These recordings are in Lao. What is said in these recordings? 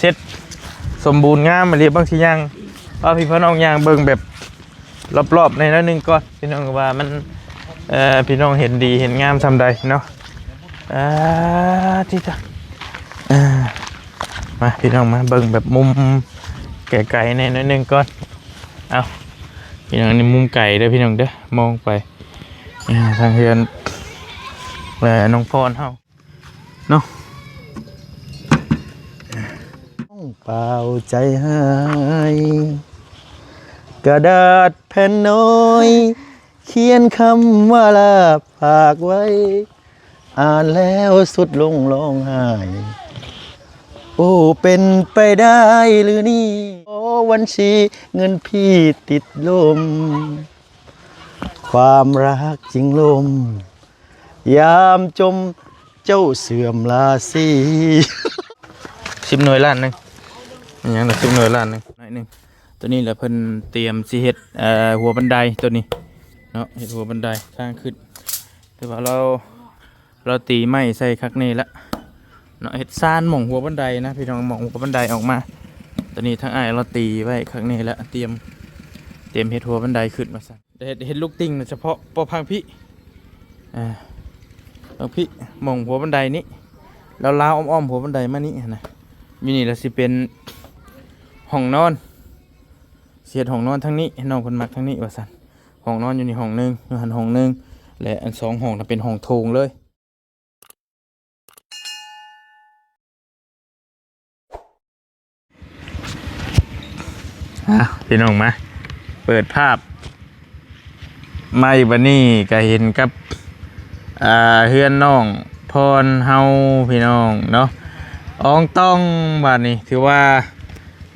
ເຮັດສົມບູນງາມອີ່ຫຼີ. ບາງທີຍ່າງ ພາພີ່ພານ້ອງຍ່າງເບິ່ງແບບ ລອບໆ ໃນໜ້ອຍໜຶ່ງກ່ອນ ພີ່ນ້ອງ ວ່າມັນ ເອີ ພີ່ນ້ອງເຫັນດີເຫັນງາມສ່ຳໃດເນາະ. ອ່າ ຕິດຕາ ອ່າ ມາ ພີ່ນ້ອງ ມາເບິ່ງແບບມຸມໄກໆ ໃນໜ້ອຍໜຶ່ງກ່ອນ. ເອົາ ພີ່ນ້ອງ ນີ້ມຸມໄກເດີ ພີ່ນ້ອງເດີ ມອງໄປ ອ່າ ທາງເຮືອນ ແລະ ນ້ອງພອນເຮົາ ເນາະ. ນ້ອງເປົ່າໃຈຫາຍ ກະດາດແຜ່ນນ້ອຍ ຂຽນຄຳວ່າລາຝາກໄວ້ ອ່ານແລ້ວສຸດລົງຮ້ອງໄຫ້ ໂອ້ ເປັນໄປໄດ້ຫຼືນີ້ ຂໍບັນຊີເງິນພີ່ຕິດລົມ ຄວາມຮັກຈຶ່ງລົ້ມ ຍາມຈົມເຈົ້າເສື່ອມລາສີ. ສິບໜ່ວຍລ້ານໜຶ່ງ ອີຫຍັງນະ ສິບໜ່ວຍລ້ານໜຶ່ງ ໜ້ອຍໜຶ່ງ. ໂຕນີ້ລະເພິ່ນຕຽມຊິເຮັດ ເອີ ຫົວບັນໄດໂຕນີ້ເນາະ ເຮັດຫົວບັນໄດທາງຂຶ້ນ ແຕ່ວ່າລາວ ລາວຕີໄມ້ໃສ່ຄັກແນ່ລະເນາະ ເຮັດຊານໝ່ອງຫົວບັນໄດນະ ພີ່ນ້ອງ ໝ່ອງຫົວບັນໄດອອກມາ. ໂຕນີ້ທາງອ້າຍລາວຕີໄວ້ຄັກແນ່ລະ ຕຽມ ຕຽມເຮັດຫົວບັນໄດຂຶ້ນວ່າຊັ້ນ. ເຮັດ ເຮັດລູກຕິ່ງນະ ສະເພາະປ້ອງຟັງພີ້ ອ່າ ຟັງພີ້ ໝ່ອງຫົວບັນໄດນີ້ ລາວໆ ອ້ອມໆ ຫົວບັນໄດມານີ້ຫັ້ນນະ. ຢູ່ນີ້ລະຊິເປັນຫ້ອງນອນ ຊິເຮັດຫ້ອງນອນທາງນີ້ ໃຫ້ນ້ອງເພິ່ນມັກທາງນີ້ວ່າຊັ້ນ. ຫ້ອງນອນຢູ່ນີ້ຫ້ອງໜຶ່ງ ຢູ່ຫັ້ນຫ້ອງໜຶ່ງ ແລະ ອັນສອງຫ້ອງນະເປັນຫ້ອງໂຖງເລີຍ. ອ່າ ພີ່ນ້ອງ ມາເປີດພາບໃໝ່ ບັດນີ້ກະເຫັນກັບ ອ່າ ເຮືອນນ້ອງພອນເຮົາ ພີ່ນ້ອງເນາະ ອອງຕອງ. ບັດນີ້ຖືວ່າ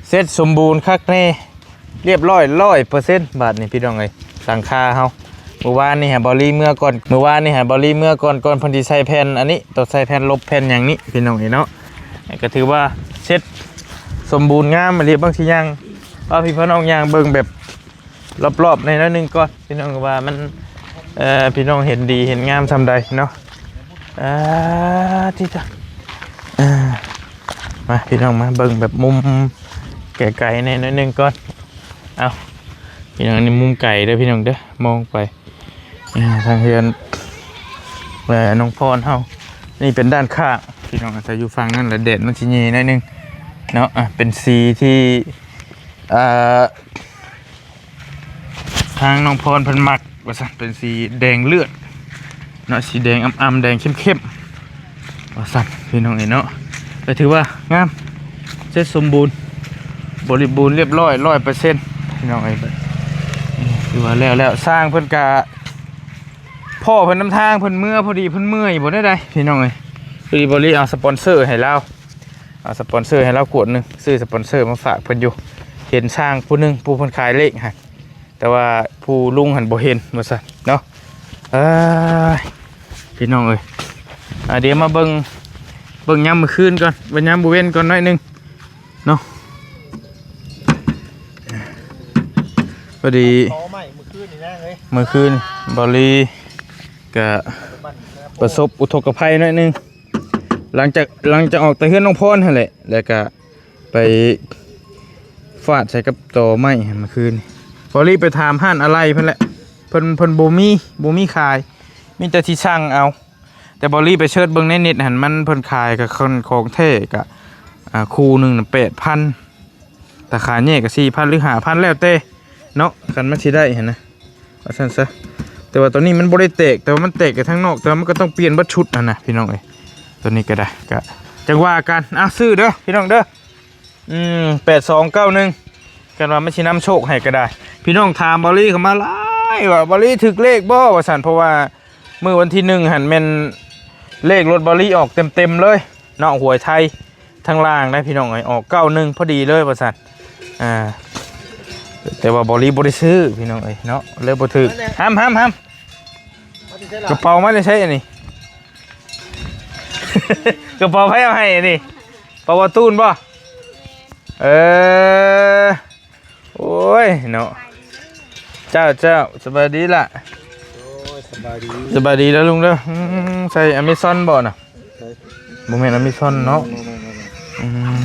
ເສັດສົມບູນຄັກແນ່ ລຽບຮ້ອຍ ຮ້ອຍເປີເຊັນ ບາດນີ້ພີ່ນ້ອງເອີຍ. ຫຼັງຄາເຮົາ ມື້ວານນີ້ໃຫ້ເບົາລີເມືອກ່ອນ ມື້ວານນີ້ໃຫ້ເບົາລີເມືອກ່ອນ ກ່ອນເພິ່ນຊິໃສ່ແຜ່ນອັນນີ້ ຕ້ອງໃສ່ແຜ່ນລົບແຜ່ນຫຍັງນີ້ ພີ່ນ້ອງເອີຍເນາະ. ກໍຖືວ່າເສັດສົມບູນງາມອີ່ຫຼີ. ບາງທີຍ່າງ ພາພີ່ພານ້ອງຍ່າງເບິ່ງແບບລອບໆ ໃນໜ້ອຍໜຶ່ງກ່ອນ ພີ່ນ້ອງ ວ່າມັນ ເອີ ພີ່ນ້ອງເຫັນດີເຫັນງາມສ່ຳໃດເນາະ. ອ່າ ຕິດຕາ ອ່າ ມາ ພີ່ນ້ອງ ມາເບິ່ງແບບມຸມໄກໆ ແດ່ໜ້ອຍໜຶ່ງກ່ອນ. ເອົາ ພີ່ນ້ອງ ນີ້ມຸມໄກເດີ ພີ່ນ້ອງເດີ ມອງໄປ ອ່າ ທາງເຮືອນ ແລະ ນ້ອງພອນເຮົາ. ນີ້ເປັນດ້ານຂ້າງ ພີ່ນ້ອງ ອາດຈະຢູ່ຝັ່ງນັ້ນ ແລະ ແດດມັນຊິແຍ່ໜ້ອຍໜຶ່ງເນາະ. ອ່າ ເປັນສີທີ່ ອ່າ ທາງນ້ອງພອນເພິ່ນມັກວ່າຊັ້ນ ເປັນສີແດງເລືອດເນາະ ສີແດງອຳໆ ແດງເຂັ້ມໆ ວ່າຊັ້ນ ພີ່ນ້ອງເອີຍເນາະ. ກໍຖືວ່າງາມ ເສັດສົມບູນ ບໍລິບູນ ລຽບຮ້ອຍ ຮ້ອຍເປີເຊັນ ພີ່ນ້ອງເອີຍ. ຖືວ່າແລ້ວໆ ຊ່າງເພິ່ນກະ ພໍ້ເພິ່ນນຳທາງ ເພິ່ນເມືອພໍດີ ເພິ່ນເມື່ອຍບໍ່ໄດ້ໃດ ພີ່ນ້ອງເອີຍ. ພໍດີ ບໍລິເອົາສະປອນເຊີໃຫ້ລາວ ເອົາສະປອນເຊີໃຫ້ລາວຂວດໜຶ່ງ ຊື້ສະປອນເຊີມາຝາກເພິ່ນຢູ່. ເຫັນຊ່າງຜູ້ໜຶ່ງ ຜູ້ເພິ່ນຂາຍເລກຫັ້ນ ແຕ່ວ່າຜູ້ລຸງຫັ້ນບໍ່ເຫັນວ່າຊັ້ນເນາະ. ເອີຍ ພີ່ນ້ອງເອີຍ ອ່າ ດຽວມາເບິ່ງ ເບິ່ງຍາມມື້ຄືນກ່ອນ ເບິ່ງຍາມມື້ເວັນກ່ອນໜ້ອຍໜຶ່ງເນາະ. ພໍດີ ຕໍ່ໃໝ່ມື້ຄືນນີ້ນະເອີຍ ມື້ຄືນ ເບົາລີກະປະສົບອຸທົກກະໄພໜ້ອຍໜຶ່ງ ຫຼັງຈາກ ຫຼັງຈາກອອກແຕ່ເຮືອນນ້ອງພອນຫັ້ນແຫຼະ ແລ້ວກະໄປຟາດໃສ່ກັບຕໍໄມ້ຫັ້ນ ມື້ຄືນນີ້. ເບົາລີໄປຖາມຮ້ານອາໄຫຼ່ເພິ່ນແຫຼະ ເພິ່ນ ເພິ່ນບໍ່ມີ ບໍ່ມີຂາຍ ມີແຕ່ທີ່ສັ່ງເອົາ. ແຕ່ເບົາລີໄປເສີດເບິ່ງໃນເນັດຫັ້ນ ມັນເພິ່ນຂາຍກະ ຄັນຂອງແທ້ກະ ອ່າ ຄູ່ໜຶ່ງນະ ແປດພັນ ຖ້າຂາຍແຍກກໍສີ່ພັນ ຫຼື ຫ້າພັນ ແລ້ວແຕ່ເນາະ ຄັນມັນຊິໄດ້ຫັ້ນນະ ວ່າຊັ້ນຊະ. ແຕ່ວ່າຕອນນີ້ມັນບໍ່ໄດ້ແຕກ ແຕ່ວ່າມັນແຕກແຕ່ທາງນອກ ແຕ່ວ່າມັນກໍຕ້ອງປ່ຽນເບິດຊຸດຫັ້ນນະ ພີ່ນ້ອງເອີຍ. ຕອນນີ້ກໍໄດ້ ກໍຈັ່ງວ່າກັນ ເອົາ ຊື້ເດີ ພີ່ນ້ອງເດີ ອືມ ແປດສອງເກົ້າໜຶ່ງ ຄັນວ່າມັນຊິນຳໂຊກໃຫ້ກໍໄດ້. ພີ່ນ້ອງຖາມເບົາລີເຂົ້າມາຫຼາຍວ່າ ເບົາລີຖືກເລກບໍ່ ວ່າຊັ້ນ ເພາະວ່າ ມື້ວັນທີໜຶ່ງຫັ້ນແມ່ນເລກລົດເບົາລີອອກເຕັມໆເລີຍເນາະ ຫວຍໄທທາງລ່າງນະ ພີ່ນ້ອງເອີຍ ອອກເກົ້າໜຶ່ງພໍດີເລີຍວ່າຊັ້ນ. ອ່າ ແຕ່ວ່າເບົາລີບໍ່ໄດ້ຊື້ ພີ່ນ້ອງເອີຍເນາະ ເລີຍບໍ່ຖືກ. ຫ້ຳ ຫ້ຳ ຫ້ຳ ກະເປົາມາແຕ່ໃສອັນນີ້? ກະເປົາໃຜເອົາໃຫ້ອັນນີ້? ເປົາບໍ່ຕູນບໍ່? ເອີ ໂອ້ຍເນາະ ເຈົ້າ ເຈົ້າ ສະບາຍດີລະ? ໂອ້ຍ ສະບາຍດີ ສະບາຍດີລະລຸງເດີ. ອືມ ໃສ່ອາເມຊອນບໍ່ນະ? ໃສ່ ບໍ່ແມ່ນອາເມຊອນເນາະ. ອືມ ອືມ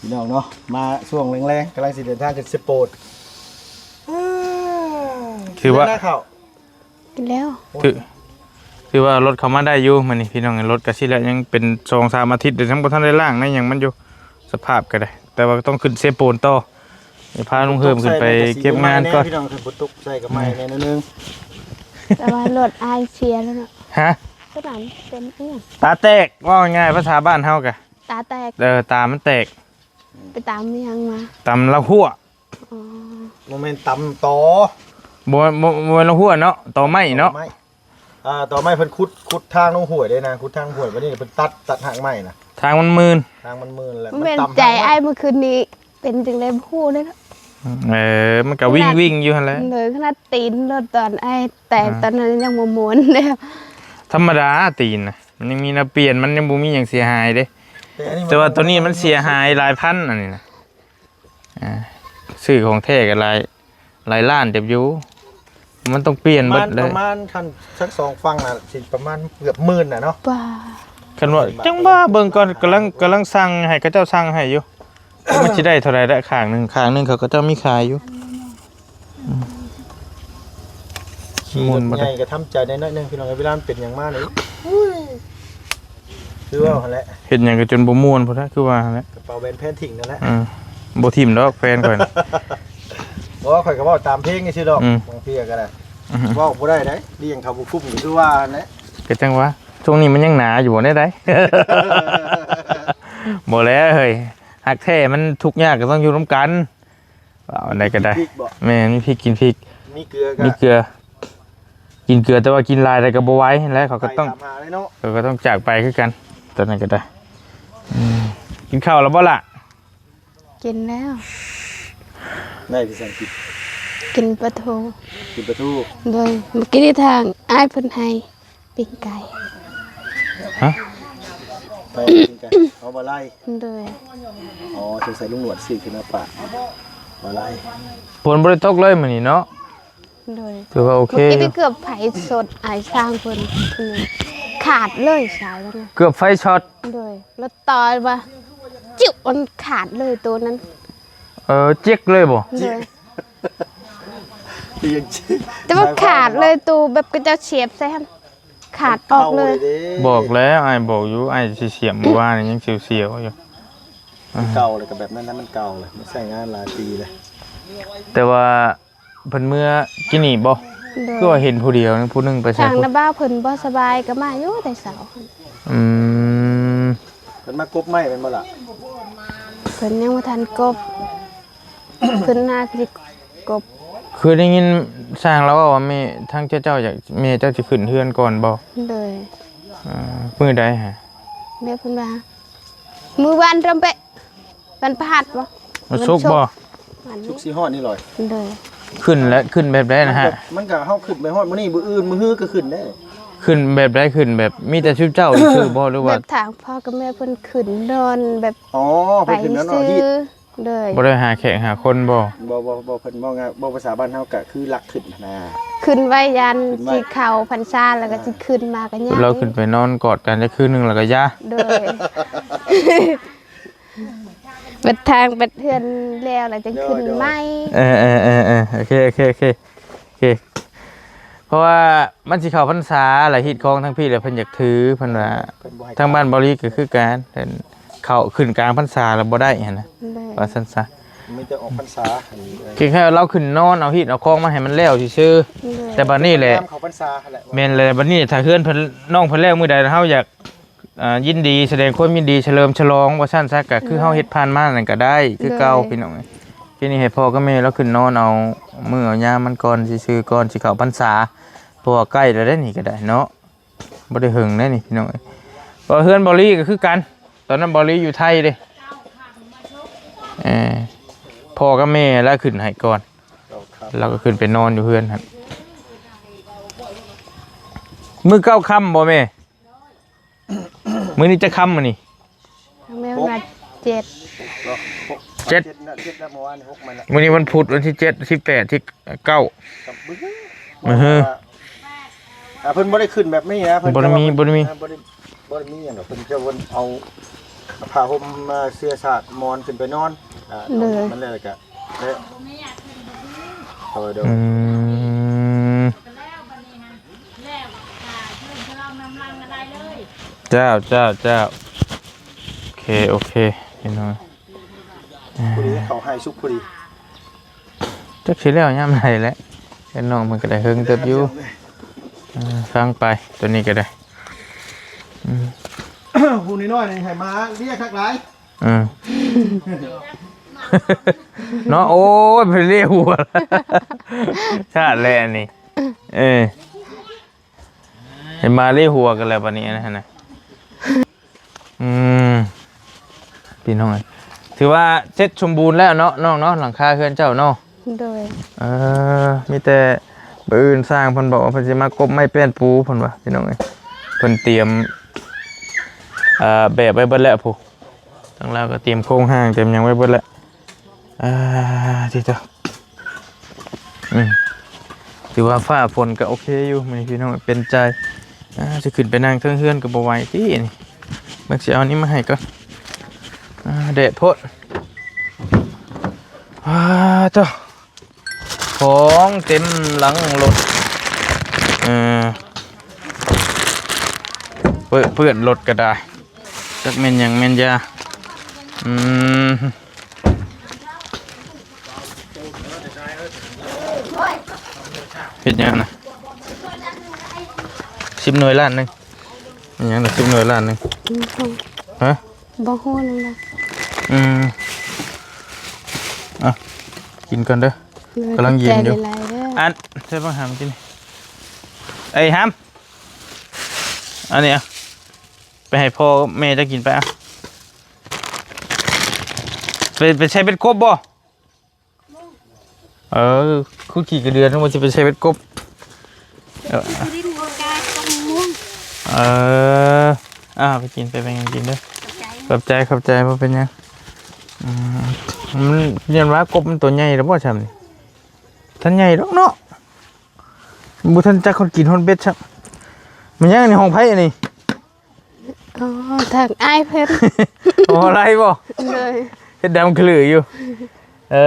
ພີ່ນ້ອງເນາະ ມາຊ່ວງແລງໆ ກຳລັງຊິເດີນທາງຂຶ້ນເຊໂປນ ຄືວ່າ ເຂົ້າ ກິນແລ້ວ ຖື ຖືວ່າລົດເຂົ້າມາໄດ້ຢູ່ມື້ນີ້ພີ່ນ້ອງ. ລົດກະຊິແລ້ວ ຍັງເປັນສອງສາມອາທິດ ຍັງບໍ່ທັນໄດ້ລ້າງໃນຫຍັງມັນຢູ່ ສະພາບກະໄດ້ ແຕ່ວ່າຕ້ອງຂຶ້ນເຊໂປນຕໍ່. ດຽວພາລຸງເຮີມຂຶ້ນໄປເກັບງານກ່ອນ. ພີ່ນ້ອງ ຝົນຕົກໃສ່ກະໄໝ້ແດ່ໜ້ອຍໜຶ່ງ ແຕ່ວ່າລົດອ້າຍເສຍແລ້ວເນາະ. ຮະ? ຕົວນັ້ນເປັນອີ່ຫຍັງ? ຕາແຕກ ເວົ້າງ່າຍໆ ພາສາບ້ານເຮົາກະ ຕາແຕກ ເອີ ຕາມັນແຕກ. ໄປຕຳອີ່ຫຍັງມາ? ຕຳລາຫົວ. ອໍ ບໍ່ແມ່ນຕຳຕໍ. ບໍ່ ບໍ່ ບໍ່ແມ່ນລາຫົວເນາະ ຕໍໄມ້ເນາະ. ຕໍໄມ້ ອ່າ ຕໍໄມ້ເພິ່ນຂຸດ ຂຸດທາງລົງຫ້ວຍເດ້ນາ ຂຸດທາງຫ້ວຍ ບາດນີ້ເພິ່ນຕັດ ຕັດຮາກໄມ້ນະ. ທາງມັນມື່ນ ທາງມັນມື່ນແຫຼະ. ມັນແມ່ນໃຈອ້າຍມື້ຄືນນີ້ ເປັນຈັ່ງໃດບໍ່ຮູ້ເດ້ເນາະ. ເອີ ມັນກະວິ່ງໆຢູ່ຫັ້ນແຫຼະ. ໂດຍ ຂະໜາດຕີນລົດຕອນອ້າຍແຕກ ອ່າ ຕອນນັ້ນຍັງບໍ່ມ່ວນເດ້. ທຳມະດາຕີນນະ ມັນຍັງມີແນວປ່ຽນ ມັນຍັງບໍ່ມີຫຍັງເສຍຫາຍເດ້. ແຕ່ວ່າໂຕນີ້ມັນເສຍຫາຍຫຼາຍພັນ ອັນນີ້ນະ. ອ່າ ຊື້ຂອງແທ້ກໍຫຼາຍ ຫຼາຍລ້ານເຕີບຢູ່ ມັນຕ້ອງປ່ຽນເບິດເລີຍ. ປະມານ ປະມານທັງ ທັງສອງຝັ່ງນະ ຊິປະມານເກືອບໝື່ນນະເນາະ. ປາ ຄັນວ່າ ຈັງວ່າເບິ່ງກ່ອນ ກຳລັງ ກຳລັງສັ່ງໃຫ້ ເຂົາເຈົ້າສັ່ງໃຫ້ຢູ່ ມັນຊິໄດ້ເທົ່າໃດລະ ຂ້າງໜຶ່ງ ຂ້າງໜຶ່ງເຂົາ ເຂົາເຈົ້າມີຂາຍຢູ່. ອືມ ຂີ່ລົດໃຫຍ່ກໍທຳໃຈໄດ້ໜ້ອຍໜຶ່ງພີ່ນ້ອງເອີຍ ເວລາມັນເປັນຫຍັງມານີ້ ໂອ້ຍ ຄືວ່າຫັ້ນແຫຼະ ເຮັດຫຍັງກໍຈົນບໍ່ມ່ວນພຸ້ນນະ ຄືວ່າຫັ້ນແຫຼະ. ກະເປົາແບນແພນຖິ້ມນັ້ນແຫຼະ. ອືມ ບໍ່ຖິ້ມດອກແຟນຂ້ອຍນະ. ບໍ່ ຂ້ອຍກໍເວົ້າຕາມເພງຊື່ໆດອກ. ອືມ ບາງເທື່ອກໍໄດ້ ອືມ ເວົ້າບໍ່ໄດ້ໃດ໋ ລ້ຽງເຂົາບໍ່ຄຸ້ມກໍຄືວ່າຫັ້ນແຫຼະ. ກໍຈັ່ງວ່າ ຊ່ວງນີ້ມັນຍັງໜາຢູ່ບໍ່ ແນວໃດ? ບໍ່ແລ້ວເຮີ້ຍ ຮັກແທ້ມັນທຸກຍາກກໍຕ້ອງຢູ່ນຳກັນ. ເວົ້າອັນໃດກໍໄດ້ ກິນພິກບໍ່? ແມ່ນ ມີພິກ ກິນພິກ ມີເກືອ ມີເກືອ ກິນເກືອ ແຕ່ວ່າກິນຫຼາຍແລ້ວກໍບໍ່ໄຫວຫັ້ນແຫຼະ ເຂົາກໍຕ້ອງ ໄປຕາມຫາເລີຍເນາະ ເຂົາກໍຕ້ອງຈາກໄປຄືກັນ ຕອນນັ້ນກໍໄດ້. ອືມ ກິນເຂົ້າແລ້ວບໍ່ລະ? ກິນແລ້ວ. ໄດ້ຄືສັງກິນ ກິນປາທູ ກິນປາທູ. ໂດຍ ມື້ກີ້ນີ້ທາງອ້າຍເພິ່ນໃຫ້ ປີ້ງໄກ່ ຮະ? ໄປປີ້ງໄກ່ ເອົາບໍ່ໄລ່. ໂດຍ ອໍ ສົງໄສລຸງໜວດຊື້ຂຶ້ນມາຝາກບໍ່ໄລ່. ຝົນບໍ່ໄດ້ຕົກເລີຍມື້ນີ້ເນາະ. ໂດຍ ຖືວ່າໂອເຄ ມື້ກີ້ນີ້ເກືອບໄຟຊັອດ ອ້າຍຊ່າງເພິ່ນຂາດເລີຍສາຍມັນ ເກືອບໄຟຊັອດ. ໂດຍ ແລ້ວຕອຍວ່າ ຈິ້ວ ມັນຂາດເລີຍໂຕນັ້ນ. ເອີ ເຈັກເລີຍບໍ່? ໂດຍ ແຕ່ວ່າຂາດເລີຍ ໂຕແບບເຂົາເຈົ້າສຽບໃສ່ຫັ້ນ. ຂາດອອກເລີຍ. ເຂົ້າເລີຍເດ້. ບອກແລ້ວ ອ້າຍບອກຢູ່ ອ້າຍຊິສຽມມື້ວານນີ້ຍັງສຽວໆຢູ່. ມັນເກົ່າແລ້ວ ກໍແບບນັ້ນນະ ມັນເກົ່າແລ້ວ ມັນໃຊ້ງານຫຼາຍປີແລ້ວ. ແຕ່ວ່າເພິ່ນເມືອກິນນີ້ບໍ່? ໂດຍ. ຄືວ່າເຫັນຜູ້ດຽວ ຜູ້ໜຶ່ງໄປໃສ? ທາງນ້າບ່າວເພິ່ນບໍ່ສະບາຍ ກໍມາຢູ່ແຕ່ເຊົ້າ. ອືມ ເພິ່ນມາກົບໄມ້ແມ່ນບໍ່ລະ? ເພິ່ນຍັງບໍ່ທັນກົບ ເພິ່ນຫາກະຊິກົບ. ຄືໄດ້ຍິນຊ່າງລາວເວົ້າວ່າ ແມ່ ທາງເຈົ້າ ເຈົ້າຢາກ ແມ່ເຈົ້າຊິຂຶ້ນເຮືອນກ່ອນບໍ່? ໂດຍ. ເອີ ມື້ໃດຫະ? ແມ່ເພິ່ນວ່າ ມື້ວັນເລີ່ມເປະ ວັນພະຫັດບໍ່? ວັນສຸກບໍ່? ວັນສຸກ ວັນສຸກຊິຮອດນີ້ລອຍ. ໂດຍ. ຂຶ້ນແລະ ຂຶ້ນແບບໃດນະຮະ? ມັນກໍ ມັນກໍເຮົາຂຶ້ນໄປຮອດມື້ນີ້ ມື້ອື່ນ ມື້ຮືກໍຂຶ້ນໄດ້. ຂຶ້ນແບບໃດ? ຂຶ້ນແບບມີແຕ່ຊຸມເຈົ້າຊື່ໆບໍ່ ຫຼືວ່າ ແບບທາງພໍ່ກັບແມ່ເພິ່ນຂຶ້ນນອນແບບ ອໍ ເພິ່ນຂຶ້ນນອນເອົາຮີດ. ໂດຍ. ບໍ່ໄດ້ຫາແຂກຫາຄົນບໍ່? ບໍ່ ບໍ່ ບໍ່ ເພິ່ນເວົ້າງ່າຍ ເວົ້າພາສາບ້ານເຮົາກະຄືລັກຂຶ້ນຫັ້ນນາ. ຂຶ້ນໄວ້ຢ້ານ ຂຶ້ນໄວ້ ຊິເຂົ້າພັນສາ ແລ້ວກໍ ອ່າ ຊິຂຶ້ນມາກໍຍາກ. ລາວຂຶ້ນໄປນອນກອດກັນຈັກຄືນໜຶ່ງແລ້ວກໍຢ່າ. ໂດຍ. ເປັດທາງເປັດເຮືອນແລ້ວ ແລ້ວຈຶ່ງຂຶ້ນໃໝ່. ໂດຍ ໂດຍ. ເອີ ໂອເຄ ໂອເຄ ໂອເຄ ໂອເຄ. ເພາະວ່າມັນຊິເຂົ້າພັນສາ ແລ້ວຮີດຄອງທາງພີ້ ແລ້ວເພິ່ນຢາກຖື ເພິ່ນວ່າ. ເພິ່ນບໍ່ໃຫ້ ທາງບ້ານບໍ່ລີກໍຄືກັນ ເພິ່ນເຂົ້າຂຶ້ນກາງພັນສາແລ້ວບໍ່ໄດ້ຫັ້ນນະ. ໂດຍ. ວ່າຊັ້ນຊະ ມີແຕ່ອອກພັນສາ. ຄືແຄ່ລາວຂຶ້ນນອນເອົາຮີດເອົາຄອງມາໃຫ້ມັນແລ້ວຊື່ໆ. ໂດຍ. ແຕ່ບັດນີ້ແຫຼະ ຍາມເຂົ້າພັນສາຫັ້ນແຫຼະ. ແມ່ນແຫຼະ. ບັດນີ້ຖ້າເຮືອນເພິ່ນ ນ້ອງເພິ່ນແລ້ວມື້ໃດ ເຮົາຢາກ ອ່າ ຍິນດີ ສະແດງຄວາມຍິນດີ ສະເຫຼີມສະຫຼອງວ່າຊັ້ນຊະ ກໍຄືເຮົາເຮັດຜ່ານມານັ້ນກໍໄດ້ຄືເກົ່າ. ໂດຍ. ພີ່ນ້ອງເອີຍ ທີນີ້ໃຫ້ພໍ່ກັບແມ່ລາວຂຶ້ນນອນເອົາມື້ເອົາຍາມມັນກ່ອນ ຊື່ໆ ກ່ອນຊິເຂົ້າພັນສາ ເພາະວ່າໃກ້ແລ້ວເດ້ນີ້ກໍໄດ້ເນາະ ບໍ່ໄດ້ເຫິງເດ້ນີ້ພີ່ນ້ອງເອີຍ. ເພາະເຮືອນເບົາລີກໍຄືກັນ ຕອນນັ້ນເບົາລີຢູ່ໄທເດ້ ເອີ ພໍ່ກັບແມ່ລາວຂຶ້ນໃຫ້ກ່ອນ ລາວກໍຂຶ້ນໄປນອນຢູ່ເຮືອນຫັ້ນ. ມື້ເກົ້າຄ່ຳບໍ່ແມ່? ມື້ນີ້ຈັກຄ່ຳມື້ນີ້? ແມ່ນວ່າເຈັດ ເນາະ ເຈັດ ເຈັດນະ ເຈັດນະ ເມື່ອວານນີ້ຫົກມາແລ້ວ. ມື້ນີ້ວັນພຸດ ວັນທີເຈັດ ທີແປດ ທີເກົ້າ ກັບມື້ ມື້ ອ່າ ເພິ່ນບໍ່ໄດ້ຂຶ້ນແບບນີ້ນະ ເພິ່ນ ບໍ່ໄດ້ມີ ບໍ່ໄດ້ມີ ບໍ່ໄດ້ ບໍ່ໄດ້ມີຫຍັງດອກ ເພິ່ນຈະ ເພິ່ນເອົາຜ້າຫົ່ມ ເສື້ອສາດ ໝອນຂຶ້ນໄປນອນ ອ່າ ໂດຍ ມັນແລ້ວກໍ ແລ້ວ ໂດຍ ໂດຍ ອືມ ເຈົ້າ ເຈົ້າ ເຈົ້າ ໂອເຄ ໂອເຄ ພີ່ນ້ອງ ພໍດີເຂົ້າໃຫ້ສຸກພໍດີ. ຈັກຊິແລ້ວຍາມໃດແຫຼະ ເປັນນ້ອງເພິ່ນກໍໄດ້ເຫິງເຕີບຢູ່. ເອີ ຟັງໄປ ຕົວນີ້ກໍໄດ້ ອືມ ຜູ້ນ້ອຍໆນີ້ໃຫ້ມາເລຍຄັກຫຼາຍ. ເອີ ເນາະ ໂອ້ຍ ໄປເລຫົວ ຊາດແລ້ວອັນນີ້ ເອີ ເຫັນມາເລຫົວກັນແລ້ວບັດນີ້ຫັ້ນນະ. ອືມ ພີ່ນ້ອງເອີຍ ຖືວ່າເສັດສົມບູນແລ້ວເນາະ ນ້ອງເນາະ ຫຼັງຄາເຮືອນເຈົ້າເນາະ. ໂດຍ ເອີ ມີແຕ່ມື້ອື່ນຊ່າງເພິ່ນບອກວ່າເພິ່ນຊິມາກົບໄມ້ແປ້ນປູ ເພິ່ນວ່າ ພີ່ນ້ອງເອີຍ ເພິ່ນຕຽມ ເອີ ແບບໄວ້ເບິດແລ້ວພຸ້ນ ທາງລາວກໍຕຽມໂຄງຮ່າງ ຕຽມຫຍັງໄວ້ເບິດແລ້ວ. ອ່າ ຕິໂຕ ອືມ ຖືວ່າຟ້າຝົນກໍໂອເຄຢູ່ມື້ນີ້ ພີ່ນ້ອງເປັນໃຈ. ອ່າ ຊິຂຶ້ນໄປນັ່ງເທິງເຮືອນກໍບໍ່ໄຫວຕິນີ້ ເບິ່ງຊິເອົານີ້ມາໃຫ້ກ່ອນ. ອ່າ ແດດໂພດ ອ່າ ໂຕ ຂອງເຕັມຫຼັງລົດ ເອີ ເປື້ອນລົດກໍໄດ້ ຈັກແມ່ນຫຍັງແມ່ນຢາ ອືມ ເຮັດຫຍັງນະ ສິບໜ່ວຍລ້ານໜຶ່ງ ເຮັດຫຍັງນະ ສິບໜ່ວຍລ້ານໜຶ່ງ ອືມ ຮະ ບໍ່ຮູ້ນຳນະ ອືມ ອ່ະ ກິນກ່ອນເດີ ກຳລັງເຢັນຢູ່ ຂອບໃຈຫຼາຍໆເດີ ອັນ ໃສ່ບັກຫຳກິນ ເອີຍ ຫຳ ອັນນີ້ ເອົາ ໄປໃຫ້ພໍ່ແມ່ເຈົ້າກິນໄປ ເອົາ ໄປ ໄປໃສ່ເບັດກົບບໍ່? ເອີ ຄືຂີ້ກະເດືອນ ວ່າຊິໄປໃສ່ເບັດກົບ ເອີ ເອີ ອ່າ ໄປກິນ ໄປແບ່ງກັນກິນເດີ ຂອບໃຈ ຂອບໃຈ ບໍ່ເປັນຫຍັງ ອືມ ມັນ ຢ້ານວ່າກົບມັນຕົວໃຫຍ່ແລ້ວບໍ່ຊ່ຳນີ້ ທັນໃຫຍ່ດອກເນາະ ບໍ່ທັນຈັກຄົນກິນຮອດເບັດຊ້ຳ ແມ່ນຫຍັງອັນນີ້ ຂອງໃຜອັນນີ້? ອໍ ທາງອ້າຍເພິ່ນ ອໍ ໄດ້ບໍ່? ໂດຍ ເຮັດດຳຂະລືຢູ່ ເອີ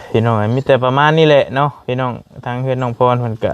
ພີ່ນ້ອງ ມີແຕ່ປະມານນີ້ແຫຼະເນາະ ພີ່ນ້ອງ ທາງເຮືອນນ້ອງພອນເພິ່ນກະ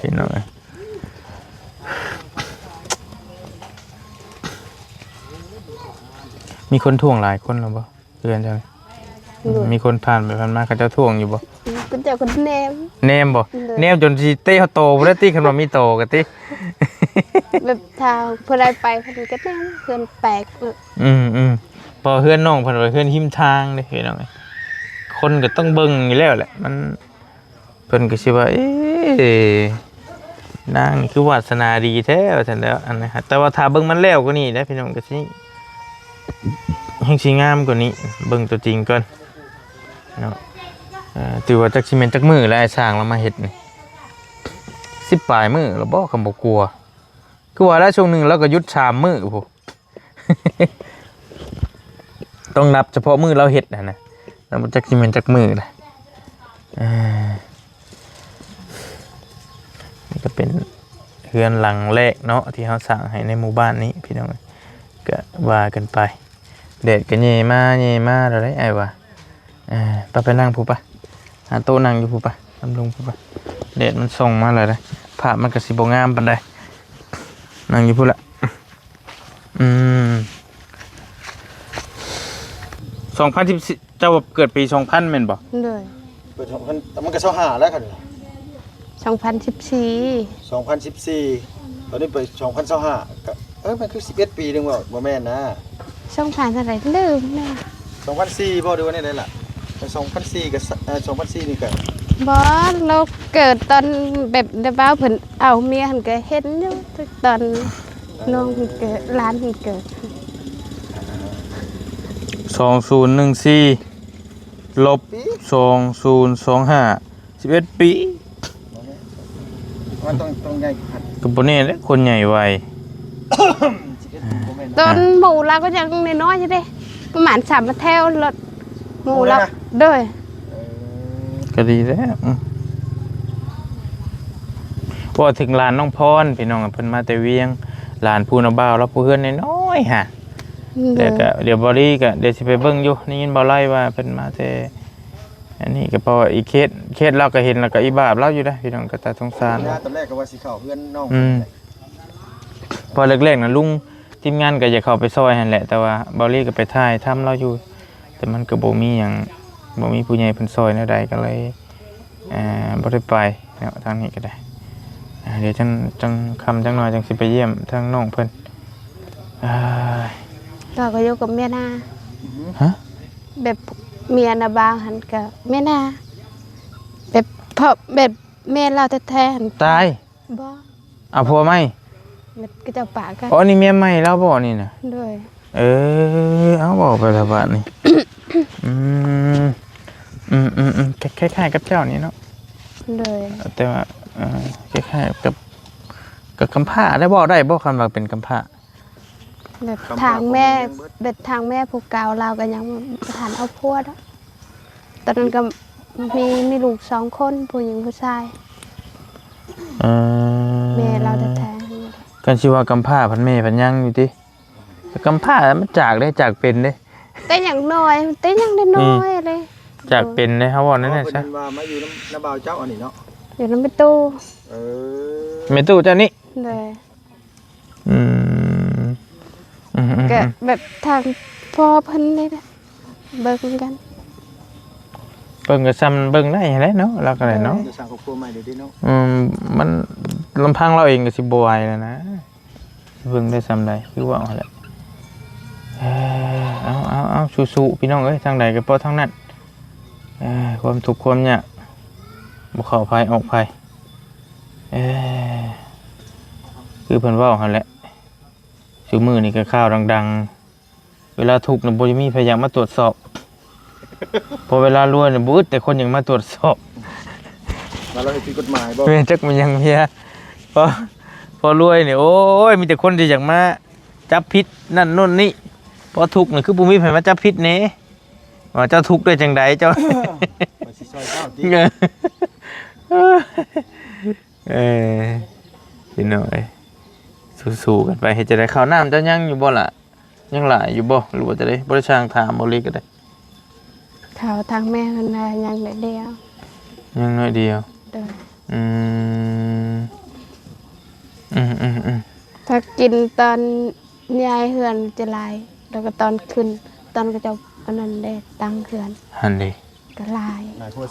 ພີ່ນ້ອງເອີຍ ມີຄົນທ້ວງຫຼາຍຄົນແລ້ວບໍ່ ເຮືອນເຈົ້ານີ້? ໂດຍ ມີຄົນຜ່ານໄປຜ່ານມາ ເຂົາເຈົ້າທ້ວງຢູ່ບໍ່? ເຂົາເຈົ້າກໍແນມ ແນມບໍ່? ໂດຍ ແນມຈົນຊິເຕະເຮົາໂຕບໍ່ໄດ້ຕິ ຄັນວ່າມີໂຕກໍຕິ ແບບຖ້າຜູ້ໃດໄປເພິ່ນກໍແນມ ເຮືອນແປກ ອືມໆ ເພາະເຮືອນນ້ອງເພິ່ນວ່າເຮືອນຮິມທາງເດ້ພີ່ນ້ອງເອີຍ ຄົນກໍຕ້ອງເບິ່ງຢູ່ແລ້ວແຫຼະ ມັນ ເພິ່ນກໍຊິວ່າ ເອ ນາງນີ້ຄືວາດສະໜາດີແທ້ວ່າຊັ້ນແຫຼ້ວ ອັນນີ້ ແຕ່ວ່າຖ້າເບິ່ງມັນແລ້ວກວ່ານີ້ນະພີ່ນ້ອງ ກໍຊິ ແຮ່ງຊິງາມກວ່ານີ້ ເບິ່ງຕົວຈິງກ່ອນເນາະ ເອີ ຖືວ່າຈັກຊິແມ່ນຈັກມື້ແລ້ວ ອ້າຍຊ່າງລາວມາເຮັດນີ້ ສິບປາຍມື້ແລ້ວບໍ່ ຄັນບໍ່ກວ່າ ຄືວ່າແລ້ວ ຊ່ວງໜຶ່ງລາວກໍຢຸດສາມມື້ພຸ້ນ ຕ້ອງນັບສະເພາະມື້ລາວເຮັດຫັ້ນນະ ລາວບໍ່ຈັກຊິແມ່ນຈັກມື້ລະ ເອີ ນີ້ກໍເປັນເຮືອນຫຼັງແລກເນາະ ທີ່ເຮົາສ້າງໃຫ້ໃນໝູ່ບ້ານນີ້ພີ່ນ້ອງ ກໍວ່າກັນໄປ ແດດກໍແຍ່ມາແຍ່ມາແລ້ວເດ້ອ້າຍວ່າ ເອີ ໄປ ໄປນັ່ງພຸ້ນປະ ຫາໂຕະນັ່ງຢູ່ພຸ້ນປະ ນຳລຸງພຸ້ນປະ ແດດມັນສ່ອງມາແລ້ວເດ້ ພາບມັນກໍຊິບໍ່ງາມປານໃດ ນັ່ງຢູ່ພຸ້ນລະ ອືມ ສອງພັນສິບສີ່ ເຈົ້າເກີດປີສອງພັນແມ່ນບໍ່? ໂດຍ ເປີດສອງພັນ ມັນກໍຊາວຫ້າແລ້ວຄັນນີ້ ສອງພັນສິບສີ່ ສອງພັນສິບສີ່ ຕອນນີ້ໄປສອງພັນຊາວຫ້າ ກໍ ເອີ ມັນຄືສິບເອັດປີໜຶ່ງບໍ່? ບໍ່ແມ່ນນະ ສອງພັນເທົ່າໃດລືມແລ້ວ ສອງພັນສີ່ບໍ່ ຫຼືວ່າແນວໃດລະ? ສອງພັນສີ່ກໍ ເອີ ສອງພັນສີ່ນີ້ກໍ ບໍ່ ລາວເກີດຕອນແບບ ແບບວ່າເພິ່ນເອົາເມຍຫັ້ນ ກໍເຫັນຢູ່ຕອນນ້ອງເພິ່ນເກີດ ຫຼານເພິ່ນເກີດ ສອງພັນໜຶ່ງ ສິບ ລົບ ສອງພັນຊາວຫ້າ ສິບເອັດປີ ມັນຕ້ອງ ຕ້ອງໃຫຍ່ກວ່າ ກໍບໍ່ແນ່ເດ້ ຄົນໃຫຍ່ໄວ ສິບເອັດປີບໍ່ແມ່ນ ຕອນໝູ່ລາວກໍຍັງນ້ອຍໆຢູ່ເດ້ ປະມານສາມແຖວລົດ ໝູ່ລາວ ໂດຍ ເອີ ກໍດີແລ້ວ ອືມ ເວົ້າເຖິງຫຼານນ້ອງພອນ ພີ່ນ້ອງ ເພິ່ນມາແຕ່ວຽງ ຫຼານຜູ້ນະບ່າວລາວ ຜູ້ເຮືອນນ້ອຍໆຫາ ໂດຍ ແລ້ວກໍດຽວບ່າວລີກໍດຽວຊິໄປເບິ່ງຢູ່ ໄດ້ຍິນບ່າວໄລວ່າເພິ່ນມາແຕ່ ອັນນີ້ກໍເພາະວ່າອີເຄດ ເຄດລາວກໍເຫັນແລ້ວກໍອີບາບລາວຢູ່ເດ້ພີ່ນ້ອງ ກໍຕາສົງສານ ຕອນແລກກໍວ່າຊິເຂົ້າເຮືອນນ້ອງ ອືມ ເພາະແລກໆນະລຸງ ທີມງານກໍຢາກເຂົ້າໄປຊ່ອຍຫັ້ນແຫຼະ ແຕ່ວ່າບ່າວລີກໍໄປຖ່າຍທຳລາວຢູ່ ແຕ່ມັນກໍບໍ່ມີຫຍັງ ບໍ່ມີຜູ້ໃຫຍ່ເພິ່ນຊ່ອຍແນວໃດ ກໍເລີຍ ເອີ ບໍ່ໄດ້ໄປເນາະ ທາງນີ້ກໍໄດ້ ເອີ ດຽວຈັ່ງ ຈັ່ງຄ່ຳຈັກໜ່ອຍຈັ່ງຊິໄປຢ້ຽມທາງນ້ອງເພິ່ນ ເອີ ກໍ ກໍຢູ່ກັບເມຍນາ ຮະ? ແບບເມຍນາບ່າວຫັ້ນກໍແມ່ນາ ແບບເພາະແບບແມ່ລາວແທ້ໆຫັ້ນ ຕາຍ ບໍ່ ເອົາຜົວໃໝ່ ແບບເຂົາເຈົ້າປະກັນ ອໍ ນີ້ເມຍໃໝ່ລາວບໍ່ນີ້ນະ? ໂດຍ ເອີ ເອົາ ເວົ້າໄປລະບາດນີ້ ອືມ ອືມໆໆ ຄ້າຍໆກັບເຈົ້ານີ້ເນາະ ໂດຍ ແຕ່ວ່າ ເອີ ຄ້າຍໆກັບ ກັບກຳພ້າ ໄດ້ເວົ້າໄດ້ບໍ່ ຄັນວ່າເປັນກຳພ້າ? ແບບທາງແມ່ ແບບທາງແມ່ຜູ້ເກົ່າລາວກໍຍັງບໍ່ທັນເອົາຜົວດອກ ຕອນນັ້ນກໍມີ ມີລູກສອງຄົນ ຜູ້ຍິງຜູ້ຊາຍ ເອີ ແມ່ລາວແທ້ໆ ຄັນຊິວ່າກຳພ້າພັດແມ່ພັດຍັງຢູ່ຕິ ກຳພ້າມັນຈາກເດ້ ຈາກເປັນເດ້ ແຕ່ຍັງນ້ອຍ ແຕ່ຍັງນ້ອຍໆເດ້ ຈາກເປັນເດ້ ເຮົາເວົ້າແນວນັ້ນຊະ ເພິ່ນວ່າມາຢູ່ນຳ ນຳບ່າວເຈົ້າອັນນີ້ເນາະ ຢູ່ນຳແມ່ຕູ້ ເອີ ແມ່ຕູ້ເຈົ້ານີ້ ໂດຍ ອືມ ແບບທາງພໍ່ເພິ່ນນີ້ແຫຼະ ເບິ່ງກັນ ເບິ່ງກໍຊ່ຳເບິ່ງໄດ້ຫັ້ນແຫຼະເນາະ ລາວກໍໄດ້ເນາະ ເອີ ຈະສ້າງຄອບຄົວໃໝ່ເດ້ເນາະ ອືມ ມັນລຳພັງລາວເອງກໍຊິບໍ່ໄຫວແລ້ວນະ ຊິເບິ່ງໄດ້ຊ່ຳໃດ ຄືເວົ້າຫັ້ນແຫຼະ ເອີ ເອົາໆໆ ສູ້ໆ ພີ່ນ້ອງເອີຍ ທາງໃດກໍເພາະທາງນັ້ນ ເອີ ຄວາມທຸກຄວາມຍາກ ບໍ່ເຂົ້າໃຜອອກໃຜ ເອີ ຄືເພິ່ນເວົ້າຫັ້ນແຫຼະ ຊຸມື້ນີ້ກໍຂ່າວດັງໆ ເວລາທຸກນະບໍ່ມີໃຜຢາກມາຕວດສອບ ເພາະເວລາລວຍນະບໍ່ອຶດແຕ່ຄົນຢາກມາຕວດສອບ ວ່າລາວເຮັດຜິດກົດໝາຍບໍ່ ແມ່ນ ຈັກແມ່ນຫຍັງເພຍ ພໍ ພໍລວຍນີ້ ໂອ້ຍ ມີແຕ່ຄົນທີ່ຢາກມາຈັບຜິດນັ້ນໂນ້ນນີ້ ພໍທຸກນີ້ຄືບໍ່ມີໃຜມາຈັບຜິດແດ່ ວ່າເຈົ້າທຸກໄດ້ຈັ່ງໃດ ເຈົ້າ ຂ້ອຍຊິຊ່ອຍເຈົ້າຕິ ເອີ ພີ່ນ້ອງເອີຍ ສູ້ໆກັນໄປ ເຮັດຈັ່ງໃດ ເຂົ້ານ້ຳເຈົ້າຍັງຢູ່ບໍ່ລະ? ຍັງຫຼາຍຢູ່ບໍ່ ຫຼືວ່າຈັ່ງໃດ? ບໍ່ໄດ້ຊ່າງຖາມບໍ່ ຫຼືກໍໄດ້ ເຂົາທາງແມ່ເພິ່ນວ່າຍັງໜ້ອຍດຽວ ຍັງໜ້ອຍດຽວ ໂດຍ ອືມ ອືມໆໆ ຖ້າກິນຕອນຍ້າຍເຮືອນຈະຫຼາຍ ແລ້ວກໍຕອນຂຶ້ນ ຕອນເຂົາເຈົ້າອັນນັ້ນເດ້ ຕັ້ງເຮືອນ ຫັ້ນເດ້ ກໍຫຼາຍ ຫຼາຍໂພດ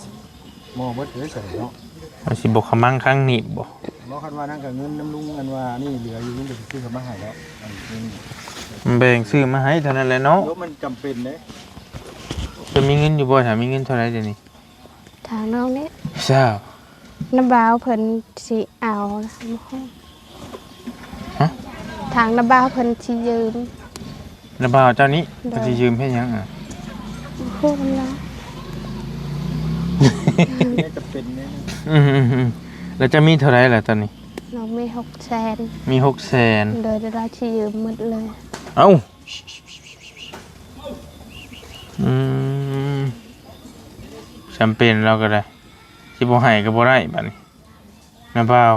ໝໍ່ເບິດເລີຍຊັ້ນເນາະ ມັນຊິບໍ່ຂະມັງຄັງໜີບບໍ່? ບໍ່ ຄັນວ່ານັ້ນກໍເງິນນຳລຸງ ອັນວ່ານີ້ເຫຼືອຢູ່ ລຸງກໍຊິຊື້ເຂົ້າມາໃຫ້ແລ້ວ ອັນນີ້ ແບ່ງຊື້ມາໃຫ້ເທົ່ານັ້ນແຫຼະເນາະ ໂອ້ ມັນຈຳເປັນເດ້ ຈະມີເງິນຢູ່ບໍ່? ຖ້າມີເງິນເທົ່າໃດດຽວນີ້? ທາງນ້ອງນີ້ ຊາວ ນ້າບ່າວເພິ່ນຊິເອົາ ຮະ? ທາງນ້າບ່າວເພິ່ນຊິຢືມ ນ້າບ່າວເຈົ້ານີ້ ໂດຍ ເພິ່ນຊິຢືມເຮັດຫຍັງອະ? ບໍ່ຮູ້ນຳລາວ ຈຳເປັນແນ່ ອືມໆໆ ແລ້ວເຈົ້າມີເທົ່າໃດລະຕອນນີ້? ນ້ອງມີຫົກແສນ ມີຫົກແສນ ໂດຍ ແຕ່ລາວຊິຢືມໝົດເລີຍ ເອົ້າ ອືມ ຈຳເປັນລາວກໍໄດ້ ຊິບໍ່ໃຫ້ກໍບໍ່ໄດ້ບາດນີ້ ນ້າບ່າວ